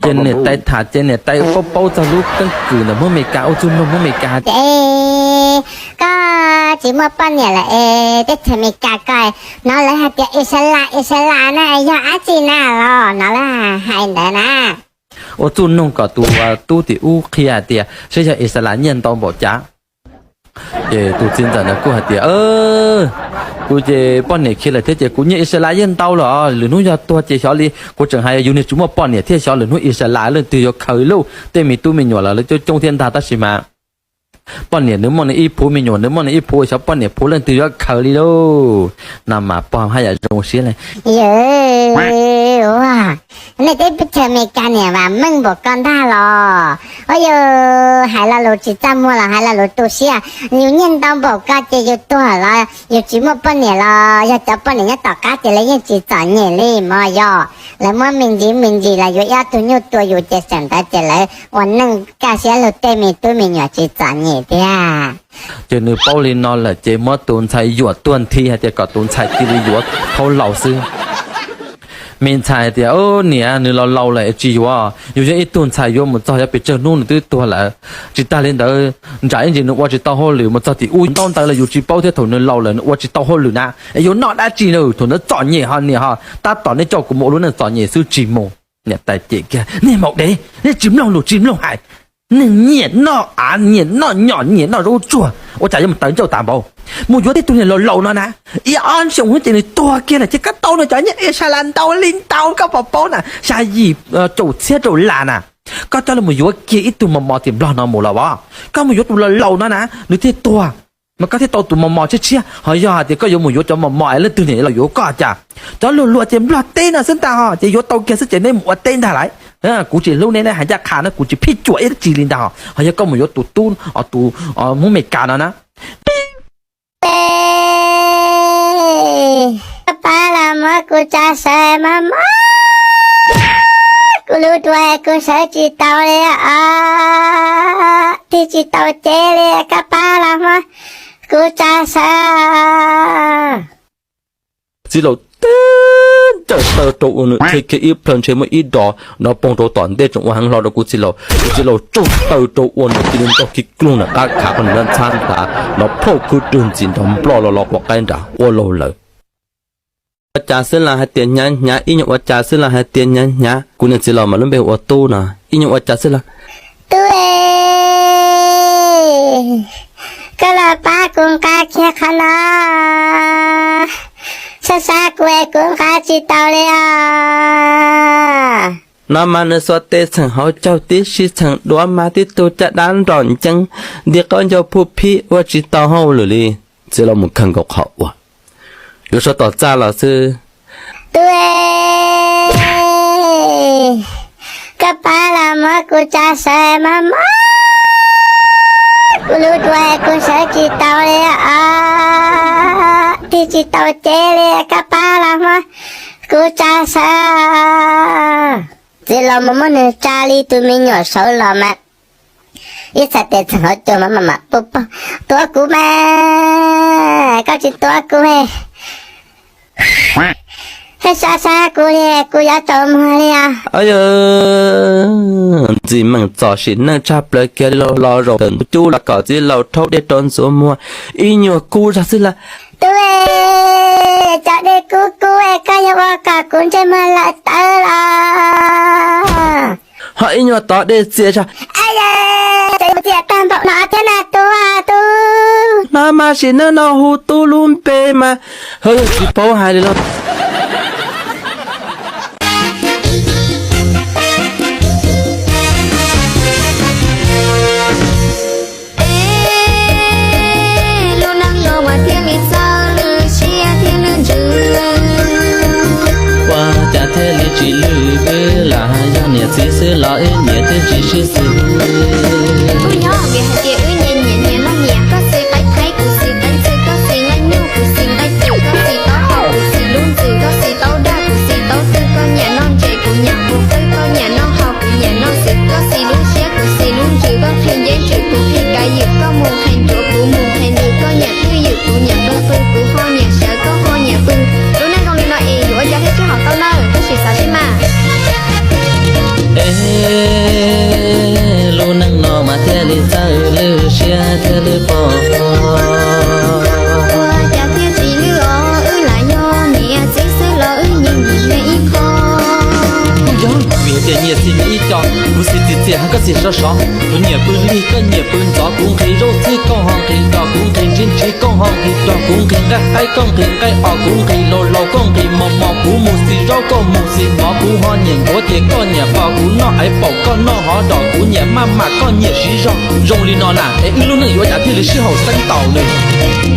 Ces niam tais tham ces niam tais paub paub txog lub keeb kwm ntawm Hmoob Amelikas ua txuj noog Hmoob Amelikas hais tias, koj tsis muaj poj niam lawm es teb chaws Amelikas ko hnov lawv hais tias Israel Israel na yog dab tsi na los hnov lawv hais ntawd na. Ua txuj noog kom tus tub tim ub qhia hais tias saib yog Israel nyiaj ntau npaum cas. Ces tus txiv ntxawm ntawd kuj hais tias, kuv ces poj niam khiav lawm thiab ces kuv nyiaj Israel yeej ntau lawm, lwm hnub yog tuag ces xyov li, kuv tseem hais yus niag tsis muaj poj niam thiaj xyov lwm hnub Israel leej twg yuav khaws lauj, tej me tub me nyuam los lawv coob coob thiab ntag tab sis mas poj niam nws muaj nws ib phuv, me nyuam nws muaj nws ib phuv, xyov poj niam phuv leej twg yuav khaws li lauj. No mas pog haj yam zoo siab li. Yawg, nej teb chaws Amelikas niam vam meej npaum ko ntag los? Ua yog hais lo lus tsis txaj muag los hais lo lus tu siab. Yus nyiaj ntau npaum ko ces yus tuag los yus tsis muaj poj niam los yog cov poj niam nyob tom qab ces lawv yeej tsis txom nyem li mog. Yog lawv muab me ntsis me ntsis los yuav ib ob tug nyuj tua yus ces txawm ntawd ces lawv ua neej kaj siab lug tej me tub me nyuam tsis txom nyem thiab. Ces nws paub li no lawm ces muab tus ntxhais yuam tuag nthi hais tias kom tus ntxhais cia li yuav thaub laus xwb. Me ntxhais hais tias, niam, nws los laus lawm tsis yuav, yus yog ib tug ntxhais yuav mus txog yuav pes tsawg hnub nws twb tuag lawm. Tsis tag li ntawd, ntsam ib ntsis nws ua tsis tau hauj lwm mus txog tim ub ntaub ntawv los yus tsis paub thiab, thaum nws laus lawm nws ua tsis tau hauj lwm na, es yuav noj dab tsi na, thaum ntawd txom nyem ho niam ho, tab tom nej coj kuv mus ua lub neej txom nyem xwb tsis mus. Niam tais cem kiag, niag maum dev, nej tsis mloog lus tsis mloog hais, neeg nyiam noj av nyiam noj nyom nyiam noj zaub tsuag ua cas yuav mus tawv ncauj tas npaum. Mus yuav tib tug niag laus laus no na, ib ob xyoos xwb ces nws tuag kiag lawm ces koj tau nws cov nyiaj Israel ntau li ntau koj puas paub na, xya yim caum txhiab rau las na. Koj coj los mus yuav kiag ib tug mos mos tim Nplog no mus los as, koj mus yuav tus laus laus no na nws thiaj tuag, mas koj thiaj tau tus mos mos tshiab tshiab. Ho yog hais tias koj yuav mus yuav cov mos mos es leej twg niam los yuav koj cas? Cov luag luag ces Nplog teb no xwb ntag ho, ces yuav tau kiag xwb ces neb mus ua teb ntag lauj. Kuv tsis hlub neb, neb hais ncaj qha no kuv tsis phij cuam ib dab tsi li ntag ho. Ho yog koj mus yuav tus tub, tus Hmoob Meskas no na, koj pab los muab kuv tso sawv mog mog, kuv lub duav kuv sawv tsis tau li os, tig tsis tau cev li, koj pab los muab kuv tso sawv. Txiv laus teb ncaws taw rau ua nws, thiaj kiag ib plhaw ntshe muaj ib dos no poob rau tom ntej tseem ua heev hlo rau kuv txiv laus. Kuv txiv laus tsuj taw rau ua nws cia li ntaug kiag kluag nram qab khav qhov nws lab ntxhab ntav no plhaub khwb rwg ntxim nrov nploj lo lo quav qaib nram ua laug lawm. Ua cas xwb las hais tias hnyav hnyav, ib nyuag ua cas xwb las hais tias hnyav hnyav. Kuv niag txiv laus mas lub npe hu ua Tub no, ib nyuag ua cas xwb las. Tub e, koj los pab kuv nqa kiag qhov no, sab sab kuv es kuv nqa tsis tau li os. No mas nws xuas tes txheem hauv caug tib si txheem duav mas tib tug caj dab nrom nceeb nti qaub ncaug phuj phib ua tsis tau hauj lwm li. Txiv laus mus khaws nkaus qhov ua, yuav sawv tom txaj los xwb. Tub e, koj pab los muab kuv tso sawv mog mog, kuv lub duav kuv sawv tsis tau li os, tig tsis tau cev li, koj pab los muab kuv tso sawv. Txiv laus mus muab nws tsa li tus me nyuam sawv los mas ib txhais tes txheem hauv caug mas mam mam pub pog, tuav kuv mas, koj tsis tuav kuv, sab sab kuv li, kuv yuav tsaus muag li os. Ntxim meem txom sim neej tshaj plaws kiag li, los zaum ntawm ntug cub los kom txiv laus rhaub dej rau ntxuav muag, ib nyuag kub zog xwb las. Tub e, cov dej kub kub es koj yuav ua kom kuv ntsej muag lawm tawv los? Ho ib nyuag tov dej txias zog, txias tag npaum no thiab na tub, tub. No mas sim neej no hu tub lub npe mas ho yog tsis paub hais li los. Lub neej no ua thiaj li txawj lwj siab thiab lwj ntsws, ua cas thiaj li tsis lwj vwj lam yog niam txiv xwb los wb nyiam thiab tsis sib xws. Kuj nyob vim hais tias wb nyias nyiam nyias noj nyias, koj xis qaib thaib kuv xis qaib ntxwj, koj xis nqaij nyuj kuv xis nqaij twm, koj xis taub hau kuv xis lub ntxws, koj xis taub dag kuv xis taub twg, koj nyiam noj ntses kuv nyiam mus qwb, koj nyiam noj hau kuv nyiam noj xwb, koj xis lub siab kuv xis lub ntsws, koj qhia nceb ntsws kuv qhia kav ywm, koj mus qhia ncuav kuv mus qhia ntws, koj nyiam twj ywm kuv nyiam qw qw, kuv ho nyiam sawv koj ho nyiam pw. Lub neej zoo li no es yuav ua cas thiaj sib haum tau na, koj sim xav seb mas. Es Txiv sov sov, kuv nyiam pw lig koj nyiam pw ntxov, kuv nqhis zaub txhwb koj ho nqhis dos, kuv nqhis ntsis ntsis koj ho nqhis rog, kuv nqhis nqaij qaib koj nqhis nqaij os, kuv nqhis laus laus koj nqhis mos mos, kuv mus xis zaub koj mus xis mov, kuv ho nyiam ncuav ces koj nyiam qos, kuv noj aiv paum koj noj hov dos, kuv nyiam maj mam koj nyiam siv zog. Zoo li no na es wb lub neej yuav cas thiaj li sib haum xeeb tau li.